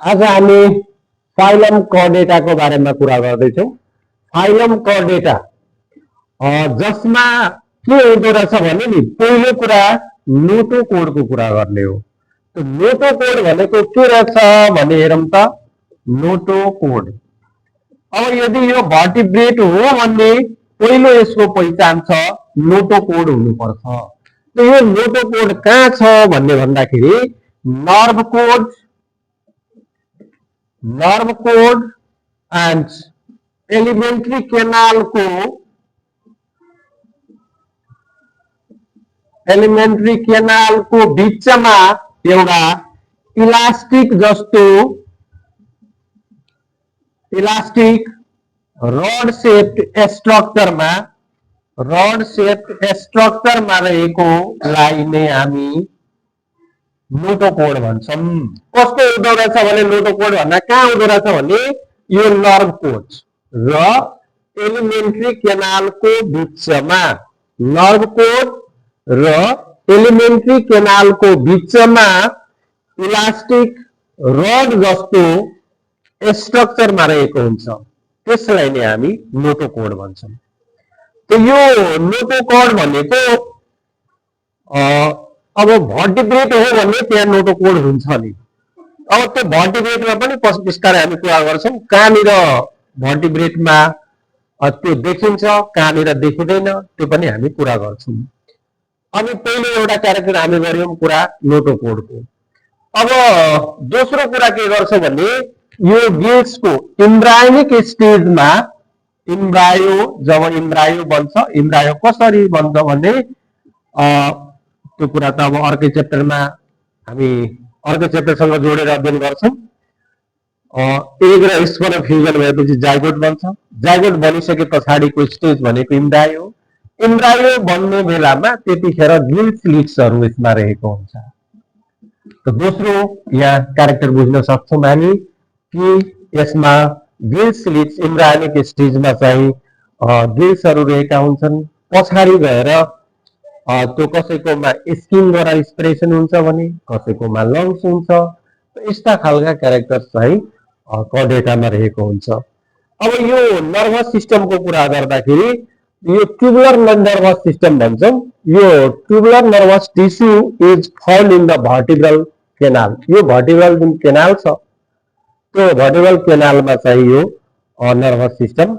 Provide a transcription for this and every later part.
आज हामी फाइलम कर्डेटाको बारेमा कुरा गर्दैछौँ। फाइलम कर्डेटा जसमा के हुँदो रहेछ भने नि पहिलो कुरा नोटोकोडको कुरा गर्ने हो। तो नोटोकोड भनेको के रहेछ भने हेरौँ त। नोटोकोड अब यदि यो भर्टिब्रेट हो भने पहिलो यसको पहिचान छ नोटोकोड हुनुपर्छ। तो यो नोटोकोड कहाँ छ भन्ने भन्दाखेरि नर्भ कोड एन्ड एलिमेन्ट्री केनालको बीचमा एउटा इलास्टिक रड शेप्ड स्ट्रक्चरमा रहेकोलाई नै हामी नोटोकोड भन्छौँ। कस्तो हुँदो रहेछ भने नोटोकोड भन्दा कहाँ हुँदो रहेछ भने यो नर्भ कोड र एलिमेन्ट्री केनालको बीचमा नर्भ कोड र एलिमेन्ट्री केनालको बीचमा इलास्टिक रड जस्तो स्ट्रक्चरमा रहेको हुन्छ, त्यसलाई नै हामी नोटोकोड भन्छौँ। तो यो नोटोकोड भनेको अब भर्टिब्रेट हो भने त्यहाँ नोटोकोड हुन्छ नि। अब त्यो भर्टिब्रेटमा पनि पछि बिस्तारै हामी कुरा गर्छौँ कहाँनिर भर्टिब्रेटमा त्यो देखिन्छ कहाँनिर देखिँदैन त्यो पनि हामी कुरा गर्छौँ। अनि पहिलो एउटा क्यारेक्टर हामी गर्यौँ कुरा नोटोकोडको। अब दोस्रो कुरा के गर्छ भने यो गिल्सको इम्ब्रायोनिक स्टेजमा जब इम्ब्रायो बन्छ, इम्ब्रायो कसरी बन्छ भने त्यो कुरा त अब अर्कै च्याप्टरमा हामी अर्को च्याप्टरसँग जोडेर अध्ययन गर्छौँ। एग र स्पर्म फ्युजन भएपछि जाइगोट बन्छ, जाइगोट बनिसके पछाडिको स्टेज भनेको इम्ब्रायो हो। इम्ब्रायो बन्ने बेलामा त्यतिखेर गिल्स लिड्सहरू यसमा रहेको हुन्छ। तो दोस्रो यहाँ क्यारेक्टर बुझ्न सक्छौँ हामी कि यसमा गिल्स लिड्स इम्ब्रायोनिक स्टेजमा चाहिँ गिल्सहरू रहेका हुन्छन्। पछाडि गएर त्यो कसैकोमा स्किनद्वारा एक्सप्रेसन हुन्छ भने कसैकोमा लङ्स हुन्छ। यस्ता खालका क्यारेक्टर चाहिँ कर्डेटामा रहेको हुन्छ। अब यो नर्भस सिस्टमको कुरा गर्दाखेरि यो ट्युबुलर नर्भस सिस्टम भन्छौँ। यो tubular nervous tissue is found in the vertebral canal. यो भर्टिब्रल जुन केनाल छ त्यो भर्टिब्रल केनालमा चाहिँ यो नर्भस सिस्टम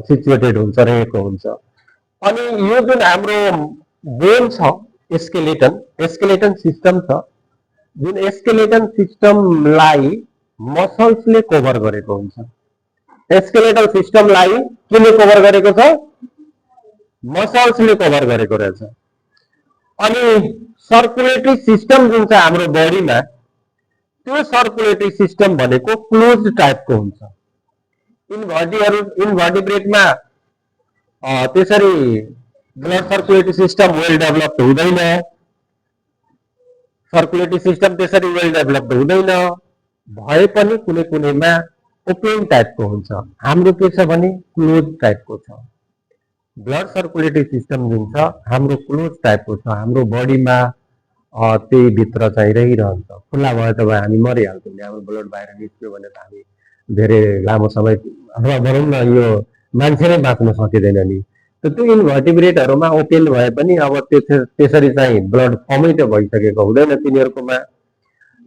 सिचुएटेड हुन्छ, रहेको हुन्छ। अनि यो जुन हाम्रो बोन छ स्केलेटन सिस्टम छ, जुन स्केलेटन सिस्टमलाई मसल्सले कभर गरेको हुन्छ। स्केलेटल सिस्टमलाई केले कभर गरेको छ? मसल्सले कभर गरेको रहेछ। अनि सर्कुलेटरी सिस्टम जुन छ हाम्रो बडीमा त्यो सर्कुलेटरी सिस्टम भनेको क्लोज टाइपको हुन्छ। इन्भर्टिब्रेटमा त्यसरी blood circulatory system well developed हुँदैन, सर्कुलेटरी सिस्टम त्यसरी वेल डेभलप्ड हुँदैन, भए पनि कुनै कुनैमा ओपन टाइपको हुन्छ। हाम्रो के छ भने क्लोज टाइपको छ। ब्लड सर्कुलेटरी सिस्टम जुन छ हाम्रो क्लोज टाइपको छ। हाम्रो बडीमा त्यही भित्र चाहिँ रहिरहन्छ। खुल्ला भयो त हामी मरिहाल्छौँ नि। हाम्रो ब्लड बाहिर निस्क्यो भने त हामी धेरै लामो समय अथवा भनौँ न यो मान्छे नै बाँच्न सकिँदैन नि। त्यो इन्भर्टिब्रेटहरूमा ओपेन भए पनि अब त्यसरी चाहिँ ब्लड फर्मै त भइसकेको हुँदैन तिनीहरूकोमा।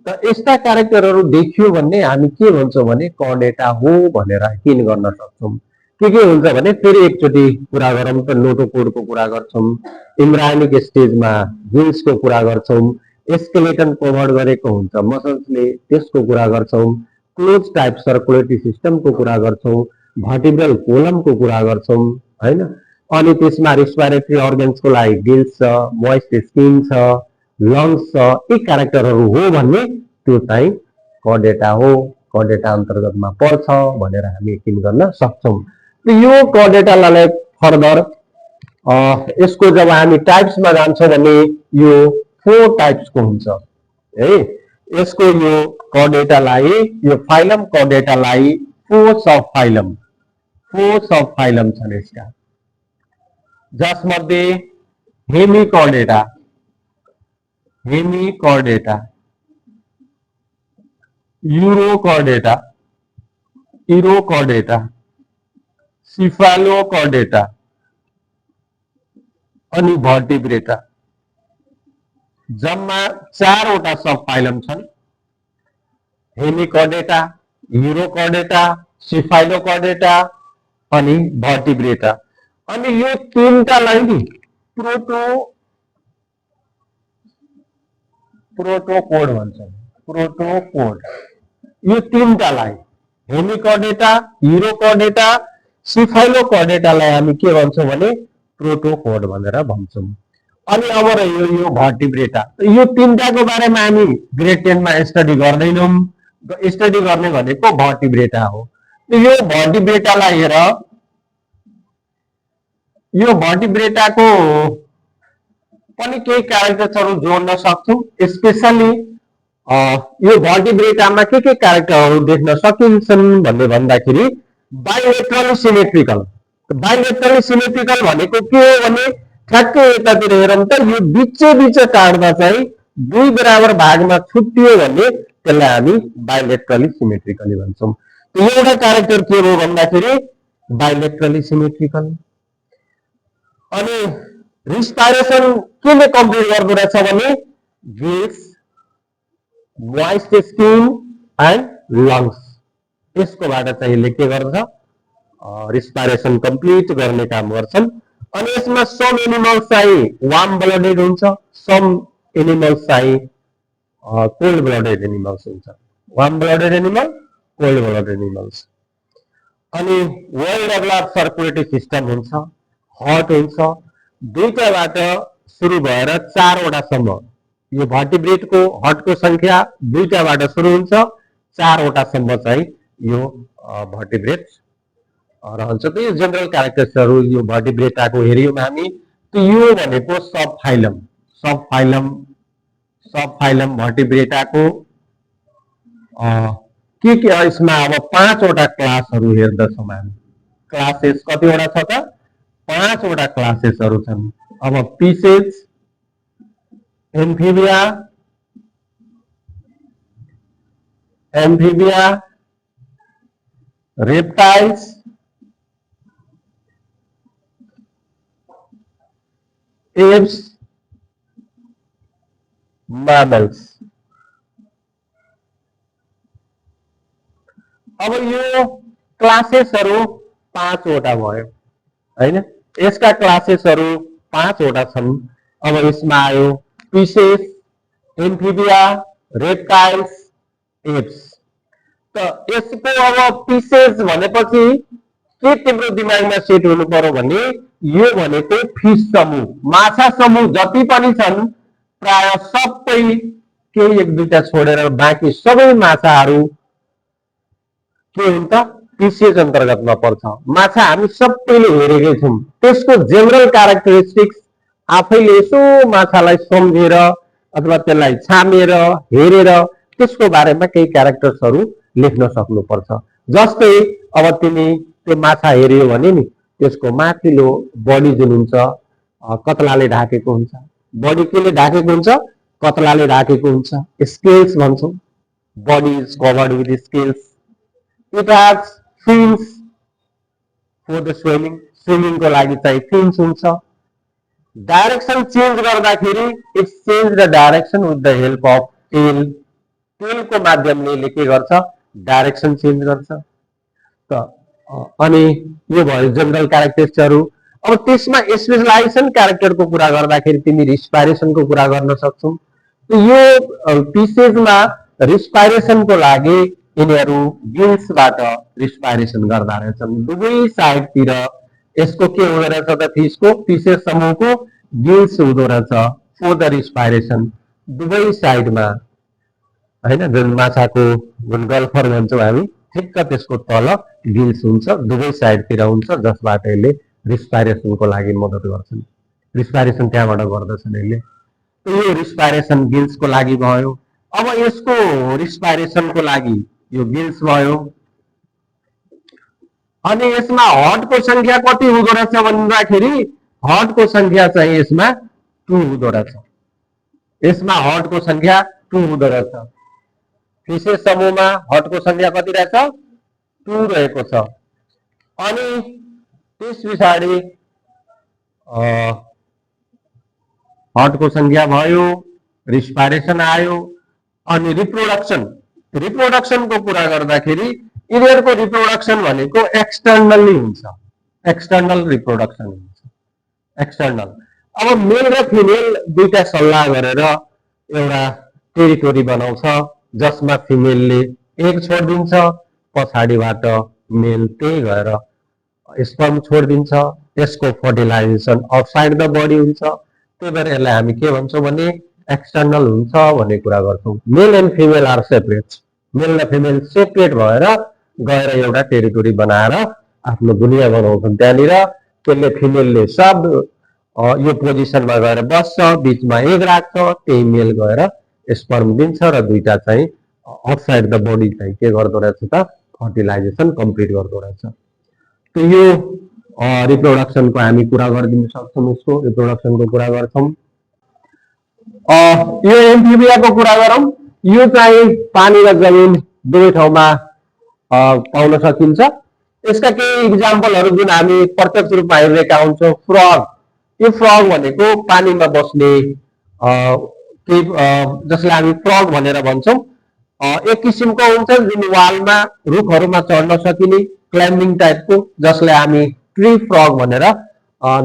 त यस्ता क्यारेक्टरहरू देखियो भने हामी के भन्छौँ भने कर्डेटा हो भनेर किन गर्न सक्छौँ। के हुन्छ भने फेरि एकचोटि कुरा गरौँ त नोटोकोडको कुरा गर्छौँ, इम्ब्रायोनिक स्टेजमा गिल्सको कुरा गर्छौँ, स्केलेटन कभर गरेको हुन्छ मसल्सले त्यसको कुरा गर्छौँ, क्लोज टाइप सर्कुलेटरी सिस्टमको कुरा गर्छौँ, भर्टिब्रल कोलमको कुरा गर्छौँ हैन। अनि त्यसमा रेस्पिरेटरी अर्गन्सको लागि गिल्स छ, मोइस्ट स्किन छ, लङ्स छ। यी क्यारेक्टरहरू हो भने त्यो चाहिँ कर्डेटा हो, कर्डेटा अन्तर्गतमा पर्छ भनेर हामी यकिन गर्न सक्छौँ। यो कर्डेटालाई फर्दर यसको जब हामी टाइप्समा जान्छौँ भने यो 4 टाइप्सको हुन्छ है। यसको यो कर्डेटालाई यो फाइलम कर्डेटालाई 4 सब फाइलम छन् यसका, जसमध्ये हेमिकर्डेटा यूरोकॉर्डेटा, इरोकॉर्डेटा, सिफालोकॉर्डेटा अनि भर्टिब्रेटा। जम्मा 4 वटा सब फाइलम छन्। हेमिकॉर्डेटा, यूरोकॉर्डेटा, सिफाइलोकॉर्डेटा अनि भर्टिब्रेटा। अनि यो तीनटालाई नि प्रोटोकोड भन्छन्। प्रोटोकोड यो तीनटालाई हेमिकॉर्डेटा, यूरोकॉर्डेटा, सिफाइलोकॉर्डेटालाई हामी के भन्छौँ भने प्रोटोकोड भनेर भन्छौँ। अनि अब रह्यो यो भर्टिब्रेटा। यो तीनटाको बारेमा हामी ग्रेड 10 मा स्टडी गर्दैनौँ। स्टडी गर्ने भनेको भर्टिब्रेटा हो। यो भर्टिब्रेटालाई हेर, यो भर्टिब्रेटाको पनि केही क्यारेक्टर्सहरू जोड्न सक्छौँ। स्पेशली यो भर्टिब्रेटामा के क्यारेक्टरहरू देख्न सकिन्छन् भन्ने भन्दाखेरि बाइलेटरली सिमेट्रिकल। बाइलेटरली सिमेट्रिकल भनेको के हो भने ठ्याक्कै यतातिर हेरौँ त यो बीच काट्दा चाहिँ दुई बराबर भागमा छुट्टियो भने त्यसलाई हामी बाइलेटरली सिमेट्रिकली भन्छौँ। यो एउटा क्यारेक्टर के हो भन्दाखेरि बाइलेटरली सिमेट्रिकल। अनि रिस्पाइरेसन केले कम्प्लिट गर्दो रहेछ भने gills, moist skin and lungs, यसकोबाट चाहिँ यसले के गर्छ रिस्पाइरेसन कम्प्लिट गर्ने काम गर्छन्। अनि यसमा सम एनिमल्स चाहिँ वार्म ब्लडेड हुन्छ, सम एनिमल्स चाहिँ कोल्ड ब्लडेड एनिमल्स हुन्छ। Warm blooded animal, cold blooded animals. अनि वेल डेभलप्ड सर्कुलेटरी सिस्टम हुन्छ, हर्ट हुन्छ। दुईटाबाट सुरु भएर 4 वटासम्म यो भर्टिब्रेटको हर्टको संख्या दुईटाबाट सुरु हुन्छ, 4 वटासम्म चाहिँ यो भर्टिब्रेट रहन्छ। त यो जनरल क्यारेक्टर्सहरू यो भर्टिब्रेटाको हेर्यौँ हामी। त यो भनेको सब फाइलम भर्टिब्रेटाको के यसमा अब 5 वटा क्लासहरू हेर्दछौँ हामी। क्लासेस कतिवटा छ त 5 वटा क्लासेसहरू छन्। अब pisces, amphibia, reptiles, aves, mammals. अब यो क्लासेसहरू 5 वटा भयो हैन। यसका क्लासेसहरू 5 वटा छन्। अब यसमा आयो पिसेस, एम्फिबिया, रेप्टाइल्स, एप्स। त यसको अब पिसेस भनेपछि के तिम्रो दिमागमा सेट हुनु पर्यो भने यो भनेको फिश समूह, माछा समूह जति पनि छन् प्राय सबै केही एक दुईटा छोडेर बाँकी सबै माछाहरू के हुन्छ पिसेस अन्तर्गतमा पर्छ। माछा हामी सबैले हेरेकै छौँ। त्यसको जेनरल क्यारेक्टरिस्टिक्स आफैले यसो माछालाई सम्झेर अथवा त्यसलाई छामेर हेरेर त्यसको बारेमा केही क्यारेक्टर्सहरू लेख्न सक्नुपर्छ। जस्तै अब तिमी त्यो माछा हेर्यो भने नि त्यसको माथिल्लो बडी जुन हुन्छ कतलाले ढाकेको हुन्छ। बडी केले ढाकेको हुन्छ? कतलाले ढाकेको हुन्छ। स्केल्स भन्छौँ। Body is covered with scales. It has fins for the swimming, स्विमिङको लागि चाहिँ फिन्स हुन्छ। डाइरेक्सन चेन्ज गर्दाखेरि it change the direction with the help of tail. टेलको माध्यमले के गर्छ डाइरेक्सन चेन्ज गर्छ। त अनि यो भयो जनरल क्यारेक्टरिस्टिक्सहरू। अब त्यसमा स्पेशलाइजेसन क्यारेक्टरको कुरा गर्दाखेरि तिमी रिस्पाइरेसनको कुरा गर्न सक्छौ। यो पिसेसमा रिस्पाइरेसनको लागि यिनीहरू गिल्सबाट रिस्पाइरेसन गर्दा रहेछन्। दुवै साइडतिर यसको के हुँदो रहेछ त फिसको पिसेस समूहको गिल्स हुँदो रहेछ फर द रिस्पाइरेसन दुवै साइडमा हैन। जुन माछाको जुन गल्फर भन्छौँ हामी ठिक्क त्यसको तल गिल्स हुन्छ, दुवै साइडतिर हुन्छ, जसबाट यसले रिस्पाइरेसनको लागि मद्दत गर्छन्। रिस्पाइरेसन त्यहाँबाट गर्दछन् यसले। यो रिस्पाइरेसन गिल्सको लागि भयो। अब यसको रिस्पाइरेसनको लागि यो गिल्स भयो। अनि यसमा हर्टको संख्या कति हुँदो रहेछ भन्दाखेरि हर्टको संख्या चाहिँ यसमा 2 हुँदो रहेछ। यसमा हर्टको संख्या 2 हुँदो रहेछ। विशेष समूहमा हटको संख्या कति रहेछ 2 रहेको छ अनि त्यस पछाडि हटको संख्या भयो रिस्पाइरेसन आयो अनि रिप्रोडक्सनको कुरा गर्दाखेरि यिनीहरुको रिप्रोडक्सन भनेको एक्सटर्नली हुन्छ एक्सटर्नल रिप्रोडक्सन हुन्छ एक्सटर्नल अब मेल र फिमेल दुईटा सल्लाह गरेर एउटा टेरिटोरी बनाउँछ जसमा फिमेलले एग छोड्दिन्छ पछाडिबाट मेल त्यही गएर स्पर्म छोड्दिन्छ यसको फर्टिलाइजेसन आउटसाइड द बडी हुन्छ त्यही भएर यसलाई हामी के भन्छौं भने एक्सटर्नल हुन्छ भन्ने कुरा गर्छौं male and female are separate male र फिमेल सेपरेट भएर गएर एउटा टेरिटोरी बनाएर आफ्नो दुनिया बनाउँछन् त्यहाँनिर त्यसले फिमेलले सब यो पोजिसनमा गएर बस्छ बीचमा एग राख्छ त्यही मेल गएर स्पर्म दिन्छ र दुईटा चाहिँ आउटसाइड द बडी चाहिँ के गर्दो रहेछ त फर्टिलाइजेसन कम्प्लिट गर्दो रहेछ त यो रिप्रोडक्सनको हामी कुरा गरिदिन सक्छौं उसको रिप्रोडक्सनको कुरा गर्छौं यो एम्फिबियाको कुरा गरौं यो चाहिँ पानी र जमिन दुवै ठाउँमा पाउन सकिन्छ यसका केही इक्जाम्पलहरु जुन हामी प्रत्यक्ष रूपमा हेरेका हुन्छौं फ्रग यो फ्रग भनेको पानीमा बस्ने जसलाई हामी फ्रग भनेर भन्छौं एक किसिमको हुन्छ जुन वालमा रुखहरुमा चढ्न सकिने क्लाइम्बिङ टाइपको जसलाई हामी ट्री फ्रग भनेर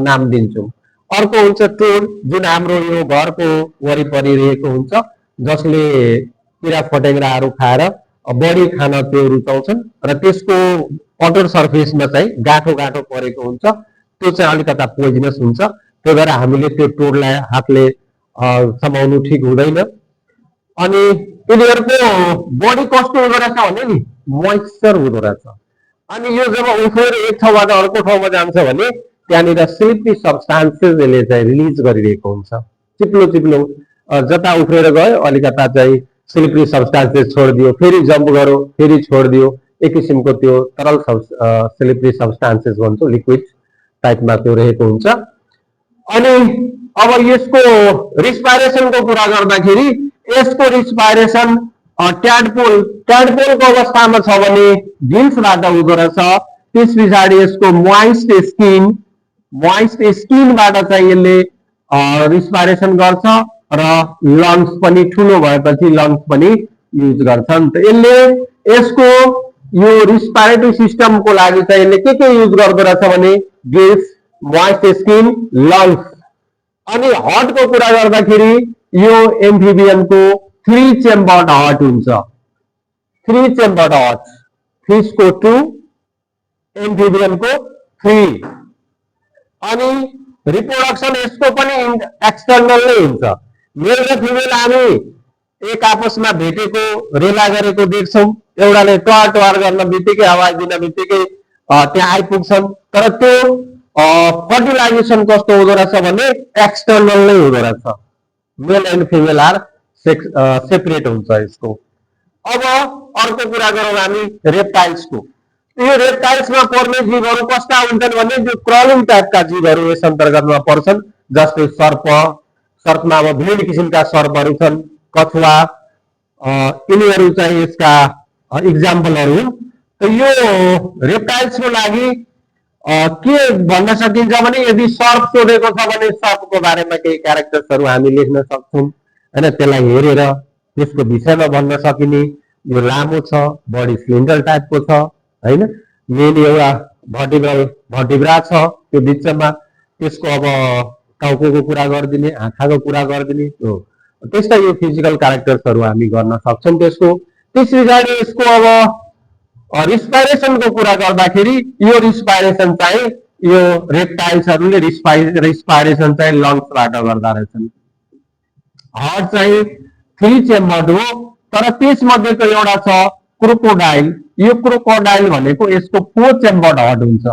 नाम दिन्छौं अर्को हुन्छ टोड जुन हाम्रो यो घरको वरिपरि रहेको हुन्छ जसले किरा फटेङ्ग्राहरु खाएर बढी खान त्यो रुचाउँछन् र त्यसको अटर सर्फेसमा चाहिँ गाठो गाठो परेको हुन्छ त्यो चाहिँ अलिकता पोइजनस हुन्छ त्यही भएर हामीले त्यो टोडलाई हातले समाउनु ठिक हुँदैन अनि यिनीहरुको बडी कस्तो हुँदो रहेछ भने नि मोइस्चर हुँदो रहेछ अनि यो जब उफ्रेर एक ठाउँबाट अर्को ठाउँमा जान्छ भने त्यहाँनिर स्लिपरी सब्स्टान्सेसले चाहिँ रिलिज गरिरहेको हुन्छ चिप्लो चिप्लो जता उफ्रेर गयो अलिकता चाहिँ स्लिपरी सब्स्टान्सेस छोडिदियो फेरि जम्प गर्यो फेरि छोडिदियो एक किसिमको त्यो तरल स्लिपरी सब्स्टान्सेस भन्छौं लिक्विड टाइपमा त्यो रहेको हुन्छ अनि अब यसको रिस्पाइरेसनको कुरा गर्दाखेरि यसको रिस्पाइरेसन ट्याडपोलको अवस्थामा छ भने गिल्सबाट हुँदो रहेछ त्यस पछाडि यसको मोइस्ट स्किनबाट चाहिँ यसले रिस्पाइरेसन गर्छ र लङ्स पनि ठुलो भएपछि लङ्स पनि युज गर्छन् त यसले यसको यो रिस्पाइरेटरी सिस्टमको लागि चाहिँ यसले के युज गर्दो रहेछ भने गिल्स मोइस्ट स्किन लङ्स अनि हार्टको कुरा गर्दाखेरि यो एम्फिबियनको 3 चेम्बर्ड हार्ट हुन्छ 3 चेम्बर्ड हार्ट फिशको 2 एम्फिबियनको 3 अनि रिप्रोडक्सन यसको पनि एक्सटर्नल नै हुन्छ मेल र फिमेल हामी एक आपसमा भेटेको रेला गरेको देख्छौं एउटाले टवार गर्न बित्तिकै आवाज दिन बित्तिकै त्यहाँ आइपुग्छन् तर त्यो फर्टिलाइजेसन कस्तो हुँदो रहेछ भने एक्सटर्नल नै हुँदो रहेछ male and female are separate हुन्छ यसको अब अर्को कुरा गरौँ हामी रेप्टाइल्सको यो रेप्टाइल्समा पर्ने जीवहरू कस्ता हुन्छन् भने जो क्रलिङ टाइपका जीवहरू यस अन्तर्गतमा पर्छन् जस्तै सर्पमा अब विभिन्न किसिमका सर्पहरू छन् कछुवा यिनीहरू चाहिँ यसका इक्जाम्पलहरू हुन् त यो रेप्टाइल्सको लागि के भन्न सकिन्छ भने यदि सर्प सोधेको छ भने सर्पको बारेमा केही क्यारेक्टर्सहरू हामी लेख्न सक्छौं हैन त्यसलाई हेरेर त्यसको विषयमा भन्न सकिने यो लामो छ बडी सिलिन्डर टाइपको छ हैन मेन एउटा भर्टिब्रा छ त्यो बिचमा त्यसको अब टाउको कुरा गरिदिने आँखाको कुरा गरिदिने त्यस्ता यो फिजिकल क्यारेक्टर्सहरू हामी गर्न सक्छौं त्यसको त्यस पछाडि यसको अब रिस्पाइरेसनको कुरा गर्दाखेरि यो रिस्पाइरेसन चाहिँ यो रेप्टाइल्सहरूले रिस्पाइरेसन चाहिँ लङ्सबाट गर्दा रहेछन् हार्ट चाहिँ 3 चेम्बर्ड हो तर त्यसमध्येको एउटा छ क्रोकोडाइल यो क्रोकोडाइल भनेको यसको 4 चेम्बर्ड हार्ट हुन्छ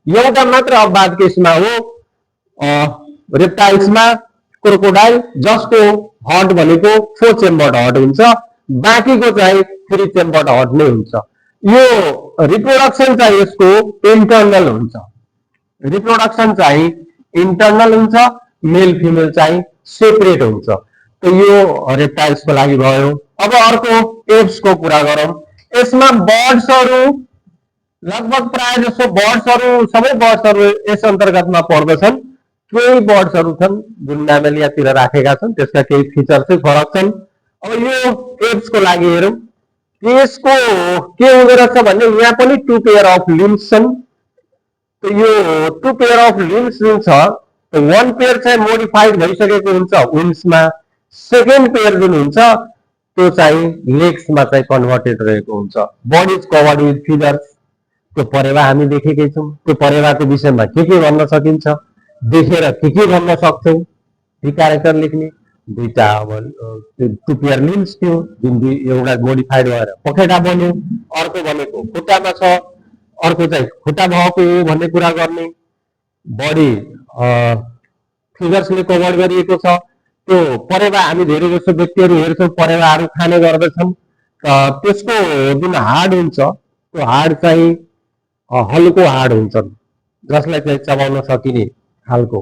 एउटा मात्र अबाध केसमा हो रेप्टाइल्समा क्रोकोडाइल जसको हार्ट भनेको 4 चेम्बर्ड हार्ट हुन्छ बाँकीको चाहिँ 3 चेम्बर्ड हार्ट नै हुन्छ यो रिप्रोडक्सन चाहिँ यसको इन्टर्नल हुन्छ रिप्रोडक्सन चाहिँ इन्टर्नल हुन्छ मेल फिमेल चाहिँ सेपरेट हुन्छ त यो रेप्टाइल्सको लागि भयो। अब अर्को एप्सको कुरा गरौँ। यसमा बर्ड्सहरू लगभग प्राय जसो बर्ड्सहरू सबै बर्ड्सहरू यस अन्तर्गतमा पर्दछन्। केही बर्ड्सहरू छन् जुन म्यामेलियातिर राखेका छन्, त्यसका केही फिचर चाहिँ फरक छन्। अब यो एप्सको लागि हेरौँ। यसको के हुँदो रहेछ भने यहाँ पनि 2 पेयर अफ लिम्स छन्। त यो 2 पेयर अफ लिम्स जुन छ, 1 पेयर चाहिँ मोडिफाइड भइसकेको हुन्छ विङ्समा, सेकेन्ड पेयर जुन हुन्छ त्यो चाहिँ लेग्समा चाहिँ कन्भर्टेड रहेको हुन्छ। Body is covered with feathers. त्यो परेवा हामी देखेकै छौँ। त्यो परेवाको विषयमा के भन्न सकिन्छ, देखेर के भन्न सक्छौँ, ती क्यारेक्टर लेख्ने। दुईटा अब 2 पेयर लिम्स थियो जुन एउटा मोडिफाइड भएर पखेटा बन्यो, अर्को भनेको खुट्टामा छ, अर्को चाहिँ खुट्टा भएको हो भन्ने कुरा गर्ने। बडी फिगर्सले कभर गरिएको छ। त्यो परेवा हामी धेरै जसो व्यक्तिहरू हेर्छौँ परेवाहरू खाने गर्दछन्। त्यसको जुन हाड हुन्छ त्यो हाड चाहिँ हल्को हाड हुन्छ, जसलाई चाहिँ चबाउन सकिने खालको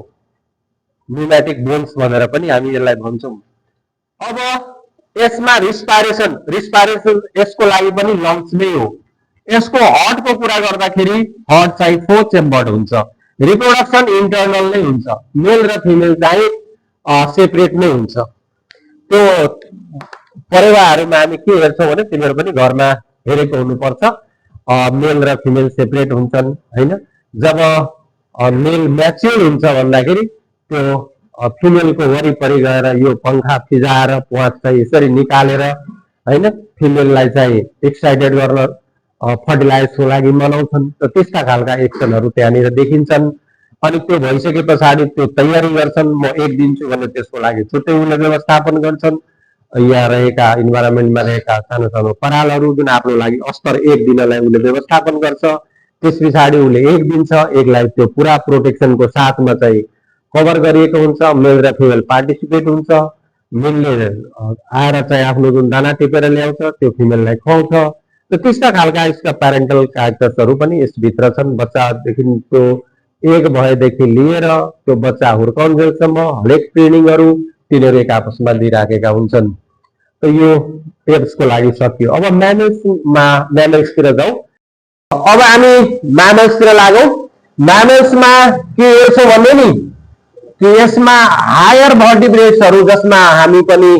न्युमेटिक बोन्स भनेर पनि हामी यसलाई भन्छौँ। अब यसमा रिस्पाइरेसन यसको लागि पनि लङ्स नै हो। यसको हार्टको कुरा गर्दाखेरि हार्ट चाहिँ 4 चेम्बर्ड हुन्छ। रिप्रोडक्सन इन्टरनल नै हुन्छ। मेल र फिमेल चाहिँ सेपरेट नै हुन्छ। त्यो परेवाहरूमा हामी के हेर्छौँ भने तिनीहरू पनि घरमा हेरेको हुनुपर्छ। मेल र फिमेल सेपरेट हुन्छन् हैन। जब मेल म्याच्योर हुन्छ भन्दाखेरि त्यो फिमेलको वरिपरि गएर यो पंखा फिजाएर प्वाँच चाहिँ यसरी निकालेर हैन फिमेललाई चाहिँ एक्साइटेड गर्न फर्टिलाइजको लागि मनाउँछन्। त त्यस्ता खालका एक्सनहरू त्यहाँनिर देखिन्छन्। अनि त्यो भइसके पछाडि त्यो तयारी गर्छन्, म एक दिन्छु भने त्यसको लागि छुट्टै उसले व्यवस्थापन गर्छन्। यहाँ रहेका इन्भाइरोमेन्टमा रहेका सानो सानो परालहरू जुन आफ्नो लागि अस्तर एक दिनलाई उसले व्यवस्थापन गर्छ। त्यस पछाडि उसले एक दिन्छ, एकलाई त्यो पुरा प्रोटेक्सनको साथमा चाहिँ कभर गरिएको हुन्छ। मेल र फिमेल पार्टिसिपेट हुन्छ। मेलले आएर चाहिँ आफ्नो जुन दाना टिपेर ल्याउँछ त्यो फिमेललाई खुवाउँछ। त त्यस्ता खालका यसका प्यारेन्टल क्यारेक्टर्सहरू पनि यसभित्र छन्। बच्चादेखि त्यो एक भएदेखि लिएर त्यो बच्चा हुर्काउन्जेलसम्म हरेक ट्रेनिङहरू तिनीहरू एक आपसमा दिइराखेका हुन्छन्। त यो एप्सको लागि सकियो। अब म्यामल्सतिर जाउँ। अब हामी म्यामल्सतिर लागौँ। म्यामल्समा के हेर्छौँ भने नि कि यसमा हायर भर्टिब्रेट्सहरू जसमा हामी पनि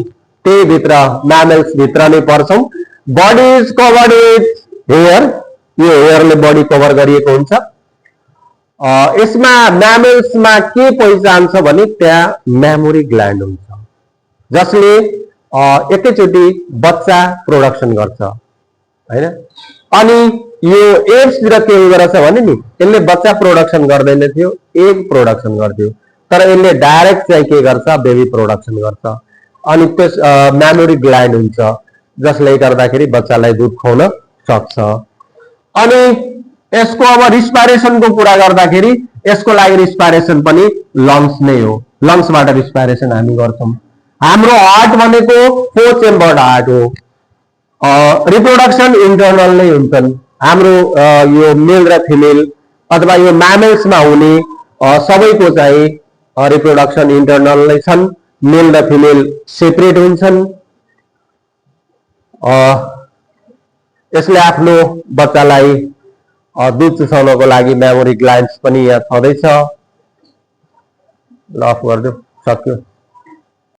त्यही भित्र म्यामल्स भित्र नै पर्छौँ। Body is covered with hair. यो हेयरले बडी कभर गरिएको हुन्छ। यसमा म्यामल्समा के पहिचान छ भने त्यहाँ मेमोरी ग्ल्यान्ड हुन्छ जसले एकैचोटि बच्चा प्रोडक्सन गर्छ हैन। अनि यो एप्सतिर के हुँदो रहेछ भने नि यसले बच्चा प्रोडक्सन गर्दैन थियो, एग प्रोडक्सन गर्थ्यो। तर यसले डाइरेक्ट चाहिँ के गर्छ, बेबी प्रोडक्सन गर्छ। अनि त्यस मेमोरी ग्ल्यान्ड हुन्छ जसले गर्दाखेरि बच्चालाई दुध खुवाउन सक्छ। अनि यसको अब रिस्पाइरेसनको कुरा गर्दाखेरि यसको लागि रिस्पाइरेसन पनि लङ्स नै हो। लङ्सबाट रिस्पाइरेसन हामी गर्छौँ। हाम्रो हार्ट भनेको 4 चेम्बर्ड हार्ट हो। रिप्रोडक्सन इन्टरनल नै हुन्छन्। हाम्रो यो मेल र फिमेल अथवा यो म्यामल्समा हुने सबैको चाहिँ रिप्रोडक्सन इन्टरनल नै छन्। मेल र फिमेल सेपरेट हुन्छन्। यसले आफ्नो बच्चालाई दुध चुसाउनको लागि मेमोरी ग्ल्यान्ड्स पनि यहाँ छँदैछ। ल अफ गरिदिउँ, सक्यो।